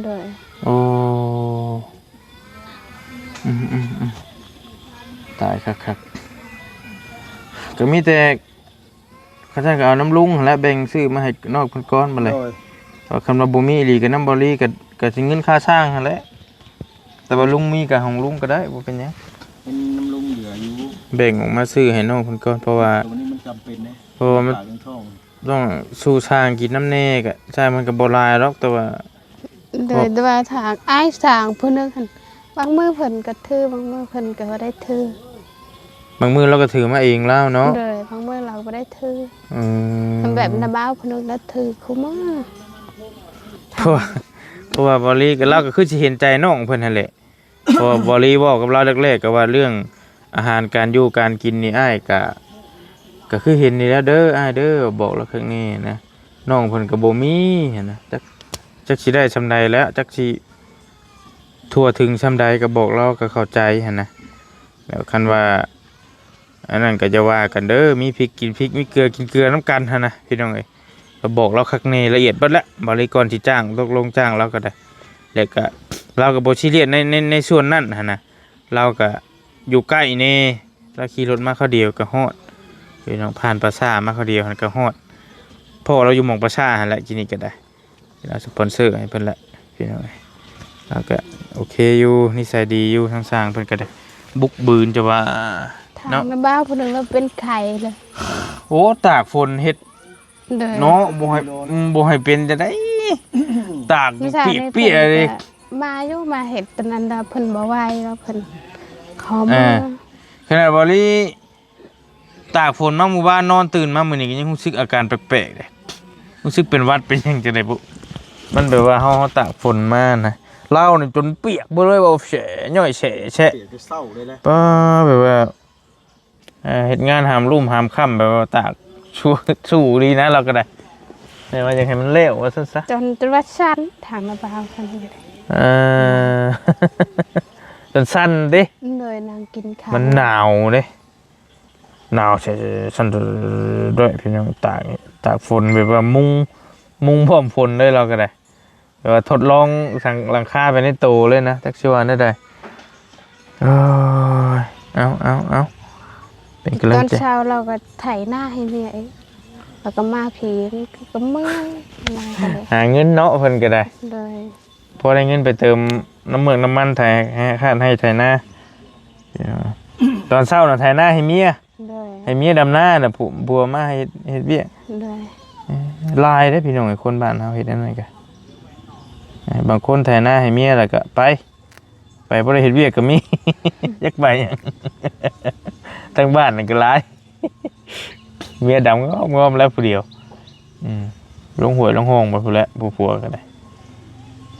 ໂດຍ ໂອ້ ອືມໆໆ ຕາຍຄັກໆ ກໍມີແຕ່ ຄັນຊັ້ນກໍເອົານຳລຸງຫັ້ນແຫຼະ ແບ່ງຊື້ມາໃຫ້ນ້ອງເພິ່ນກ່ອນບາດນີ້ ໂດຍ ວ່າຄັນວ່າບໍ່ມີອີ່ຫຼີກໍນຳບໍ່ລີ ກໍ ກໍຊິເງິນຄ່າສ້າງຫັ້ນແຫຼະ ແຕ່ວ່າລຸງມີກໍຂອງລຸງກໍໄດ້ ບໍ່ເປັນຫຍັງ ເງິນນຳລຸງເຫຼືອຢູ່ ແບ່ງອອກມາຊື້ໃຫ້ນ້ອງເພິ່ນກ່ອນ ເພາະວ່າ ໂຕນີ້ມັນຈຳເປັນເດ້ ເພາະວ່າມັນ ປາກເງິນທອງ ຕ້ອງສູ່ຊ່າງກິນນຳແດ່ ກະຊ່າງມັນກະບໍ່ຫຼາຍດອກ ແຕ່ວ່າ ໂດຍ ແຕ່ວ່າຖ້າອ້າຍຊ່າງຜູ້ໜຶ່ງຫັ້ນ ບາງມື້ເພິ່ນກະຖື ບາງມື້ເພິ່ນກະບໍ່ໄດ້ຖື ບາງມື້ລາວກະຖືມາເອງລາວເນາະ ໂດຍ ບາງມື້ລາວບໍ່ໄດ້ຖື ອືມ ແບບນ້າບ່າວຜູ້ໜຶ່ງລາວຖືຄູ່ມື້ ເພາະວ່າ ເພາະວ່າບໍ່ລີກະ ລາວກະຄືຊິເຫັນໃຈນ້ອງເພິ່ນຫັ້ນແຫຼະ ເພາະວ່າບໍລີເວົ້າກັບລາວແລກໆ ກໍວ່າເລື່ອງອາຫານການຢູ່ການກິນນີ້ ອ້າຍກະ ກະຄືເຫັນນີ້ແຫຼະເດີ ອ້າຍເດີ ບອກລາວຄັກແນ່ນະ ນ້ອງເພິ່ນກໍບໍ່ມີຫັ້ນນະ ຈັກ ຈັກຊິໄດ້ຊ່ຳໃດແລ້ວ ຈັກຊິທົ່ວເຖິງຊ່ຳໃດ ກໍບອກລາວກໍເຂົ້າໃຈຫັ້ນນະ ແລ້ວຄັນວ່າ ອັນນັ້ນກໍຢ່າວ່າກັນເດີ ມີພິກກິນພິກ ມີເກືອກິນເກືອນຳກັນຫັ້ນນະ ພີ່ນ້ອງເອີຍ ກໍບອກລາວຄັກແນ່ລະອຽດເບິດແຫຼະ ບໍລິກ່ອນຊິຈ້າງ ຕົກລົງຈ້າງລາວກໍໄດ້ ແລ້ວກໍລາວກໍບໍ່ຊີຣຽສໃນ ໃນ ໃນສ່ວນນັ້ນຫັ້ນນະ ລາວກໍຢູ່ໃກ້ແນ່ ລາວຂີ່ລົດມາຄາວດຽວກໍຮອດ ພີ່ນ້ອງ ຜ່ານປາສາດມາຄາວດຽວຫັ້ນກໍຮອດ ພໍ້ລາວຢູ່ໝ່ອງປາສາດຫັ້ນແຫຼະ ກີ້ນີ້ກໍໄດ້ ເວລາສະປອນເຊີໃຫ້ເພິ່ນແຫຼະ ພີ່ນ້ອງເອີຍ ລາວກະໂອເຄຢູ່ ນິໄສດີຢູ່ ທາງຊ່າງເພິ່ນກະໄດ້ບຸກບືນ ຈະວ່າທາງເນາະ ນ້າບ່າວຜູ້ໜຶ່ງລາວເປັນໄຂ້ເລີຍ ໂອ້ ຕາກຝົນເຮັດ ໂດຍ ເນາະ ບໍ່ໃຫ້ ອືມ ບໍ່ໃຫ້ເປັນຈັ່ງໃດ ຕາກ ມື້ເຊົ້ານີ້ ປຽກໆ ເພິ່ນ ເລີຍ ກະມາຢູ່ ມາເຮັດຕອນນັ້ນລະ ເພິ່ນບໍ່ໄຫວລະ ເພິ່ນຂໍເມືອ ອ່າ ຂະໜາດບໍລີ ຕາກຝົນມາມື້ວານ ນອນຕື່ນມາມື້ນີ້ກໍຍັງຮູ້ສຶກອາການແປກໆເດ້ ຮູ້ສຶກເປັນຫວັດເປັນຫຍັງຈັ່ງໃດບຸ ມັນແບບວ່າເຮົາ ເຮົາຕາກຝົນມານະ ລາວນີ້ຈົນປຽກເບິດເລີຍ ເວົ້າແສຍ້ອຍແສແຊະ ປຽກແຕ່ເຊົ້າເລີຍນະ ປ້າ ແບບວ່າ ເຮັດງານຫາມລຸ່ມຫາມຄ່ຳ ແບບວ່າຕາກສູ້ ສູ້ດີນະ ລາວກໍໄດ້ ແຕ່ວ່າຢາກໃຫ້ມັນແລ້ວວ່າຊັ້ນຊະ ຈົນ ຈົນວ່າສັ່ນ ຖາມລະບ່າວເພິ່ນ ເອີ ຈົນສັ່ນຕິ ໂດຍ ນາງກິນເຂົ້າ ມັນໜາວເດ້. ໜາວແທ້ໆ ຊັ້ນເດີ ພີ່ນ້ອງ ຕາກ ຕາກຝົນແບບວ່າມຸງ ມຸງພ້ອມຝົນເລີຍ ລາວກໍໄດ້ ແບບວ່າທົດລອງສັງ ຫຼັງຄາໄປໃນໂຕເລີຍນະ ຈັກຊິວ່າແນວໃດ ໂອ້ຍ ເອົາ ເອົາ ເອົາ ເປັນກຳລັງໃຈ ຕອນເຊົ້າລາວກໍໄຖນາໃຫ້ເມຍເອງ ແລ້ວກໍມາພີ້ ກໍເມື່ອຍ ຫາເງິນເນາະ ເພິ່ນກໍໄດ້ ໂດຍ ພໍໄດ້ເງິນໄປເຕີມນ້ຳເມືອກນ້ຳມັນ ໄຖ ໄຖໄຮ່ໄຖນາ ຕອນເຊົ້ານະໄຖນາໃຫ້ເມຍ ໂດຍ ໃຫ້ເມຍດຳນາ ແລ້ວຜົວ ຜົວມາເຮັດ ເຮັດວຽກ ໂດຍ ເອີ ຫຼາຍເດ້ພີ່ນ້ອງເອີຍ ຄົນບ້ານເຮົາເຮັດອັນນັ້ນກະ ເອີ ບາງຄົນໄຖນາໃຫ້ເມຍແລ້ວກະໄປ ໄປບໍ່ໄດ້ເຮັດວຽກກໍມີ ຢາກໄປຫຍັງ ທາງບ້ານນັ້ນກໍຫຼາຍ ເມຍດຳງອມໆແລ້ວຜູ້ດຽວ ອືມ ລົງຫ້ວຍລົງຮ່ອງໄປພຸ້ນແຫຼະ ຜູ້ຜົວກໍໄດ້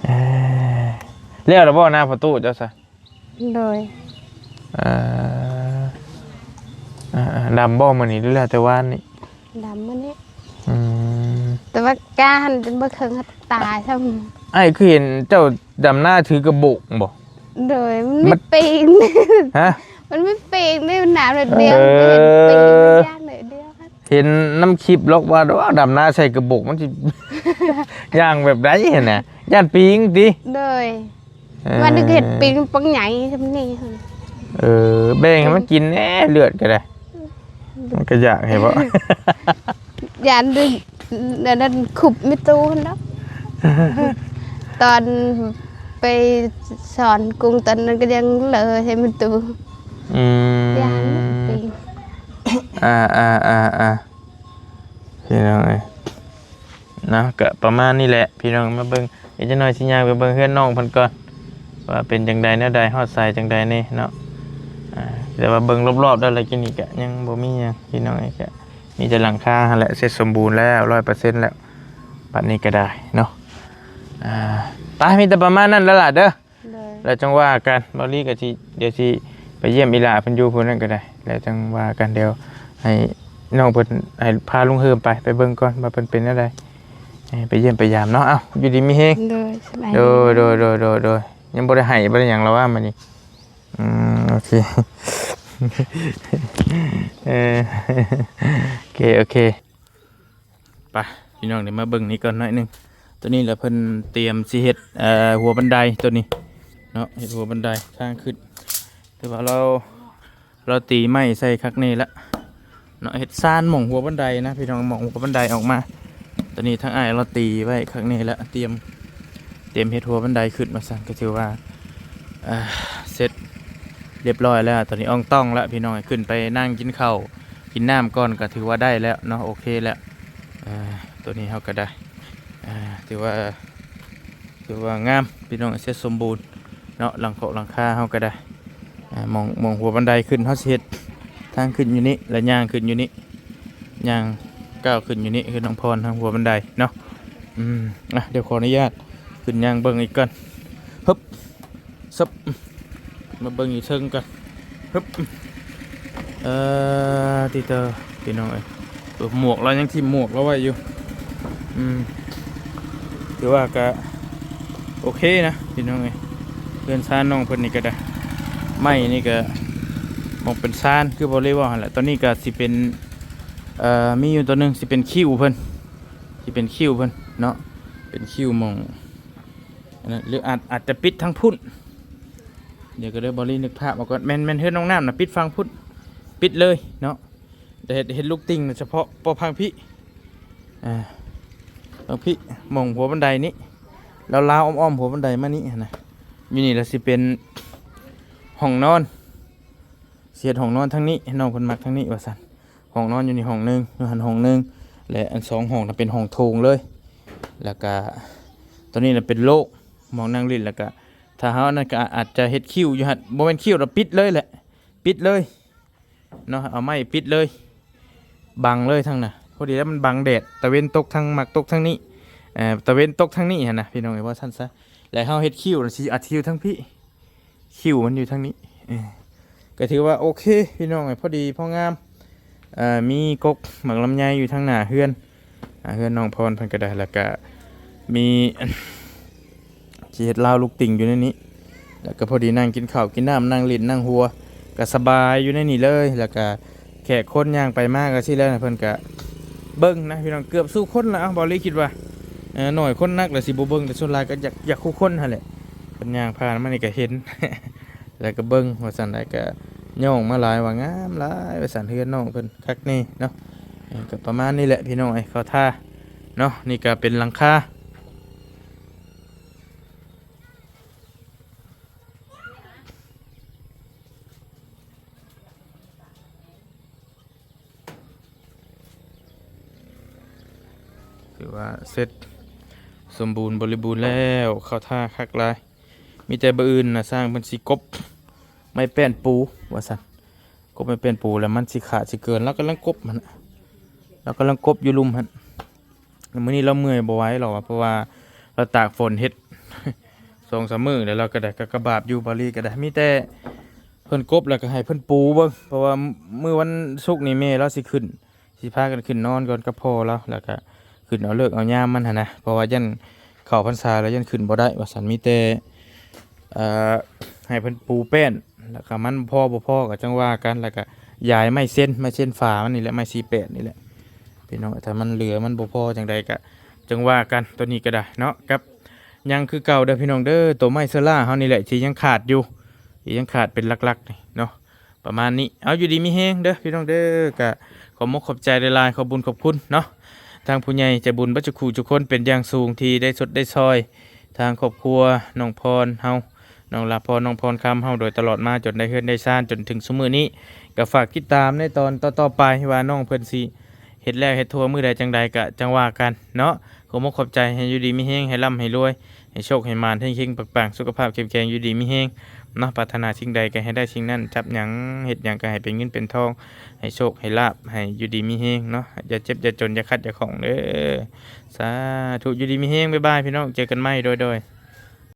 ເອີ ແລ້ວລະບໍ່ນາພໍ່ຕູ້ເຈົ້າຊະ? ໂດຍ ເອີ ເອີ ດຳບໍ່ມື້ນີ້ ຫຼືແລ້ວແຕ່ວານນີ້? ດຳມື້ນີ້ ອືມ ແຕ່ວ່າກ້າຫັ້ນບໍ່ເຖິງກັບຕາຊ້ຳ ອ້າຍຄືເຫັນເຈົ້າດຳນາຖືກະໂບກບໍ່? ໂດຍ ມັນມີປີນ ຮະ? ມັນມີປີນ ມີໜາມໜ້ອຍດຽວ ເອີ ເຫັນປີນ ມັນຢ້ານໜ້ອຍດຽວ ເຫັນນຳຄລິບລອກວ່າ ດຳນາໃສ່ກະໂບກ ມັນຊິຍ່າງແບບໃດຫັ້ນນະ ຢ້ານປີນຕິ? ໂດຍ ເອີ ວ່ານຶກເຫັນປີນປັກໃຫຍ່ຊ່ຳນີ້ ເອີ ແບ່ງໃຫ້ມັນກິນແດ່ ເລືອດກໍໄດ້ ມັນກໍຢາກໃຫ້ບໍ່ ຢ້ານ ອັນນັ້ນຂຸບມີຕູ້ຫັ້ນດອກ ຕອນໄປສອນກຸງຕອນນັ້ນກໍຍັງເລີໃຫ້ມັນຕູ້ ອືມ ຢ້ານປີນ ອ່າໆໆ ພີ່ນ້ອງເອີຍ ເນາະ ກະປະມານນີ້ແຫຼະພີ່ນ້ອງ ມາເບິ່ງ ອີກຈັກໜ້ອຍຊິຍ່າງໄປເບິ່ງເຮືອນນ້ອງເພິ່ນກ່ອນ ວ່າເປັນຈັ່ງໃດແນວໃດ ຮອດສາຍຈັ່ງໃດແດ່ເນາະ ອ່າ ແຕ່ວ່າເບິ່ງລອບໆແລ້ວ ແລ້ວກິນນີ້ກະຍັງບໍ່ມີຫຍັງພີ່ນ້ອງເອີຍ ກະມີແຕ່ຫຼັງຄາຫັ້ນແຫຼະ ເສັດສົມບູນແລ້ວ ຮ້ອຍເປີເຊັນແລ້ວ ບັດນີ້ກະໄດ້ເນາະ ອ່າ ໄປ ມີແຕ່ປະມານນັ້ນແຫຼະຫຼາເດີ. ໂດຍ ແລ້ວຈັ່ງວ່າກັນ ເບົາລີກໍຊິ ດຽວຊິໄປຢ້ຽມອີ່ຫຼ້າເພິ່ນຢູ່ພຸ້ນນັ້ນກໍໄດ້ ແລ້ວຈັ່ງວ່າກັນ ດຽວໃຫ້ນ້ອງເພິ່ນ ໃຫ້ພາລຸງເຮີມໄປ ໄປເບິ່ງກ່ອນວ່າເພິ່ນເປັນແນວໃດ ໃຫ້ໄປຢ້ຽມໄປຢາມເນາະ ເອົ້າ ຢູ່ດີມີແຮງ ໂດຍ ສະບາຍດີ ໂດຍ ໂດຍ ໂດຍ ໂດຍ ໂດຍ ຍັງບໍ່ໄດ້ໄຫ້ບໍ່ໄດ້ຫຍັງລະວ່າມື້ນີ້ ອືມ ໂອເຄ ເອີ ໂອເຄ ໂອເຄ. ໄປ ພີ່ນ້ອງ ດຽວມາເບິ່ງນີ້ກ່ອນໜ້ອຍໜຶ່ງ ໂຕນີ້ລະເພິ່ນຕຽມຊິເຮັດ ເອີ ຫົວບັນໄດໂຕນີ້ເນາະ ເຮັດຫົວບັນໄດທາງຂຶ້ນ ແຕ່ວ່າລາວ ລາວຕີໄມ້ໃສ່ຄັກແນ່ລະເນາະ ເຮັດຊານໝ່ອງຫົວບັນໄດນະ ພີ່ນ້ອງ ໝ່ອງຫົວບັນໄດອອກມາ ໂຕນີ້ທາງອ້າຍລາວຕີໄວ້ຄັກແນ່ລະ ຕຽມ ຕຽມເຮັດຫົວບັນໄດຂຶ້ນວ່າຊັ້ນ ກໍຖືວ່າ ເອີ ເສັດຮຽບຮ້ອຍແລ້ວ ໂຕນີ້ອ່ອງຕ່ອງລະ ພີ່ນ້ອງ ຂຶ້ນໄປນັ່ງກິນເຂົ້າ ກິນນ້ຳກ່ອນກໍຖືວ່າໄດ້ແລ້ວເນາະ ໂອເຄແລ້ວ ເອີ ໂຕນີ້ເຮົາກໍໄດ້ ເອີ ຖືວ່າ ຖືວ່າງາມພີ່ນ້ອງ ເສັດສົມບູນເນາະ ຫຼັງເຄາະຫຼັງຄາເຮົາກໍໄດ້ ເອີ ໝ່ອງ ໝ່ອງຫົວບັນໄດຂຶ້ນ ເຮົາຊິເຮັດທາງຂຶ້ນຢູ່ນີ້ ແລະຍ່າງຂຶ້ນຢູ່ນີ້ ຍ່າງກ້າວຂຶ້ນຢູ່ນີ້ ຄືນ້ອງພອນທາງຫົວບັນໄດເນາະ ອືມ ອ່ະ ດຽວຂໍອະນຸຍາດຂຶ້ນຍ່າງເບິ່ງອີກກ່ອນ ຮຶບ ຊຶບ ມາເບິ່ງຢູ່ເທິງກ່ອນ ຮຶບ ເອີ ຕິເຕີ ພີ່ນ້ອງເອີຍ ເອີ ໝວກລາວຍັງຖິ້ມໝວກລາວໄວ້ຢູ່ ອືມ ຖືວ່າກະໂອເຄນະ ພີ່ນ້ອງເອີຍ ເຮືອນຊານນ້ອງເພິ່ນນີ້ກະໄດ້ ໄມ້ນີ້ກະໝ່ອງເປັນຊານ ຄືບໍ່ໄດ້ເວົ້າຫັ້ນແຫຼະ ຕອນນີ້ກະຊິເປັນ ເອີ ມີຢູ່ໂຕໜຶ່ງ ຊິເປັນຄິ້ວເພິ່ນ ຊິເປັນຄິ້ວເພິ່ນເນາະ ເປັນຄິ້ວໝ່ອງ ອັນນັ້ນ ຫຼືອາດ ອາດຈະປິດທາງພຸ້ນ ດຽວກໍເດີ ເບົາລີນຶກພາບເອົາກ່ອນ ແມ່ນ ແມ່ນເຮືອນນ້ອງນ້ຳນະ ປິດຝັ່ງພຸ້ນ ປິດເລີຍເນາະ ແຕ່ເຮັດ ເຮັດລູກຕິ່ງນະ ສະເພາະ ເພາະຝັ່ງພີ້ ອ່າ ຝັ່ງພີ້ ໝ່ອງຫົວບັນໄດນີ້ ລາວໆອ້ອມໆຫົວບັນໄດມານີ້ຫັ້ນນະ ຢູ່ນີ້ລະຊິເປັນຫ້ອງນອນ ຊິເຮັດຫ້ອງນອນທາງນີ້ ໃຫ້ນ້ອງເພິ່ນມັກທາງນີ້ວ່າຊັ້ນ ຫ້ອງນອນຢູ່ນີ້ຫ້ອງໜຶ່ງ ຢູ່ຫັ້ນຫ້ອງໜຶ່ງ ແລະ ອັນສອງຫ້ອງນະເປັນຫ້ອງໂຖງເລີຍ ແລ້ວກະໂຕນີ້ນະເປັນໂລະ ໝ່ອງນັ່ງຫຼິ້ນ ແລ້ວກະຖ້າເຮົາອັນນັ້ນກະອາດຈະເຮັດຄິ້ວຢູ່ຫັ້ນ ບໍ່ແມ່ນຄິ້ວດອກ ປິດເລີຍແຫຼະ ປິດເລີຍເນາະ ເອົາໄມ້ປິດເລີຍ ບັງເລີຍທາງນະ ພໍດີແລ້ວມັນບັງແດດ ຕາເວັນຕົກທາງ ມັກຕົກທາງນີ້ ເອີ ຕາເວັນຕົກທາງນີ້ຫັ້ນນະ ພີ່ນ້ອງເອີຍ ວ່າຊັ້ນຊະ ແລ້ວເຮົາເຮັດຄິ້ວນະ ຊິອາດຊິຢູ່ທາງພີ້ ຄິ້ວມັນຢູ່ທາງນີ້ ເອີ ກໍຖືວ່າໂອເຄພີ່ນ້ອງເອີຍ ພໍດີພໍງາມ ເອີ ມີກົກໝາກລຳໄຍຢູ່ທາງໜ້າເຮືອນ ໜ້າເຮືອນນ້ອງພອນເພິ່ນກໍໄດ້ ແລ້ວກໍມີ ຊິເຮັດລາວລູກຕິ່ງຢູ່ໃນນີ້ ແລ້ວກໍພໍດີນັ່ງກິນເຂົ້າກິນນ້ຳ ນັ່ງຫຼິ້ນນັ່ງຫົວ ກໍສະບາຍຢູ່ໃນນີ້ເລີຍ ແລ້ວກໍ ແຂກຄົນຍ່າງໄປມາກໍຊີ້ແຫຼະ ເພິ່ນກະເບິ່ງນະພີ່ນ້ອງ ເກືອບສູ່ຄົນລະ ເອົ້າ ເບົາລີຄິດວ່າ ເອີ ໜ້ອຍຄົນນັກລະຊິບໍ່ເບິ່ງ ແຕ່ສ່ວນຫຼາຍກໍຢາກ ຢາກຄູ່ຄົນຫັ້ນແຫຼະ ເພິ່ນຍ່າງຜ່ານມານີ້ກໍເຫັນ ແລ້ວກໍເບິ່ງວ່າຊັ້ນ ແລ້ວກໍຍ້ອງມາຫຼາຍວ່າງາມຫຼາຍວ່າຊັ້ນ ເຮືອນນ້ອງເພິ່ນຄັກແນ່ເນາະ ເອີ ກໍປະມານນີ້ແຫຼະພີ່ນ້ອງເອີຍ ເຂົ້າທ່າເນາະ ນີ້ກໍເປັນຫຼັງຄາ. ວ່າເສັດສົມບູນບໍລິບູນແລ້ວ ເຂົ້າທ່າຄັກຫຼາຍ. ມີແຕ່ມື້ອື່ນນະ ຊ່າງເພິ່ນຊິກົບໄມ້ແປ້ນປູວ່າຊັ້ນ, ກົບໄມ້ແປ້ນປູແລ້ວມັນຊິຂາດຊິເກີນ ລາວກຳລັງກົບຫັ້ນນະ, ລາວກຳລັງກົບຢູ່ລຸ່ມຫັ້ນ. ມື້ນີ້ລາວເມື່ອຍບໍ່ໄຫວແລ້ວວ່າ ເພາະວ່າລາວຕາກຝົນເຮັດ ສອງສາມມື້ແລ້ວ ລາວກໍໄດ້ກາກະບາດຢູ່ ບາລີກໍໄດ້. ມີແຕ່ເພິ່ນກົບແລ້ວກໍໃຫ້ເພິ່ນປູເບິ່ງ ເພາະວ່າມື້ວັນສຸກນີ້ແມ່ລາວຊິຂຶ້ນ ຊິພາກັນຂຶ້ນນອນກ່ອນກັບພໍ່ລາວ ແລ້ວກະຂຶ້ນເອົາເລີກເອົາຍາມມັນຫັ້ນນະ ເພາະວ່າຢ້ານເຂົ້າພັນສາແລ້ວຢ້ານຂຶ້ນບໍ່ໄດ້ວ່າຊັ້ນ. ມີແຕ່ ເອີ ໃຫ້ເພິ່ນປູແປ້ນ ແລ້ວກະມັນພໍບໍ່ພໍກໍຈັ່ງວ່າກັນ ແລ້ວກະຢາຍໄມ້ເຊັນ ໄມ້ເຊັນຝາມັນນີ້ແຫຼະ ໄມ້ສີ່ແປດນີ້ແຫຼະ ພີ່ນ້ອງ. ຖ້າມັນເຫຼືອມັນບໍ່ພໍຈັ່ງໃດກະຈັ່ງວ່າກັນ ໂຕນີ້ກໍໄດ້ເນາະ. ກັບຍັງຄືເກົ່າເດີພີ່ນ້ອງເດີ ໂຕໄມ້ເຊີລາເຮົານີ້ແຫຼະທີ່ຍັງຂາດຢູ່ ທີ່ຍັງຂາດເປັນຫຼັກໆນີ້ເນາະ. ປະມານນີ້ ເອົາ ຢູ່ດີມີແຮງເດີພີ່ນ້ອງເດີ. ກະຂອບມົກຂອບໃຈຫຼາຍໆ ຂອບບຸນຂອບຄຸນເນາະ ທາງຜູ້ໃຫຍ່ໃຈບຸນເບິດທຸກຜູ້ທຸກຄົນເປັນຢ່າງສູງ ທີ່ໄດ້ຊົດໄດ້ຊ່ອຍທາງຄອບຄົວນ້ອງພອນເຮົາ ນ້ອງລາພອນ ນ້ອງພອນຄຳເຮົາ ໂດຍຕະຫຼອດມາ ຈົນໄດ້ເຮືອນໄດ້ຊານ ຈົນເຖິງຊຸມມື້ນີ້. ກະຝາກຕິດຕາມໃນຕອນຕໍ່ໆໄປ ວ່ານ້ອງເພິ່ນຊິເຮັດແລ້ວເຮັດທົ່ວມື້ໃດຈັ່ງໃດກະຈັ່ງວ່າກັນເນາະ. ຂອບມົກຂອບໃຈ ໃຫ້ຢູ່ດີມີແຮງ ໃຫ້ລ່ຳໃຫ້ລວຍ ໃຫ້ໂຊກໃຫ້ໝານ ເຮັງໆ ປັງໆ ສຸຂະພາບເຂັ້ມແຂງ ຢູ່ດີມີແຮງເນາະ. ປາດຖະໜາສິ່ງໃດກໍໃຫ້ໄດ້ສິ່ງນັ້ນ ຈັບຫຍັງເຮັດຫຍັງກໍໃຫ້ເປັນເງິນເປັນທອງ ໃຫ້ໂຊກໃຫ້ລາບ ໃຫ້ຢູ່ດີມີແຮງເນາະ. ຢ່າເຈັບຢ່າຈົນ ຢ່າຂັດຢ່າຂ້ອງເດີ. ສາທຸ ຢູ່ດີມີແຮງ ບາຍບາຍ ພີ່ນ້ອງ ເຈີກັນໃໝ່ ໂດຍໆ.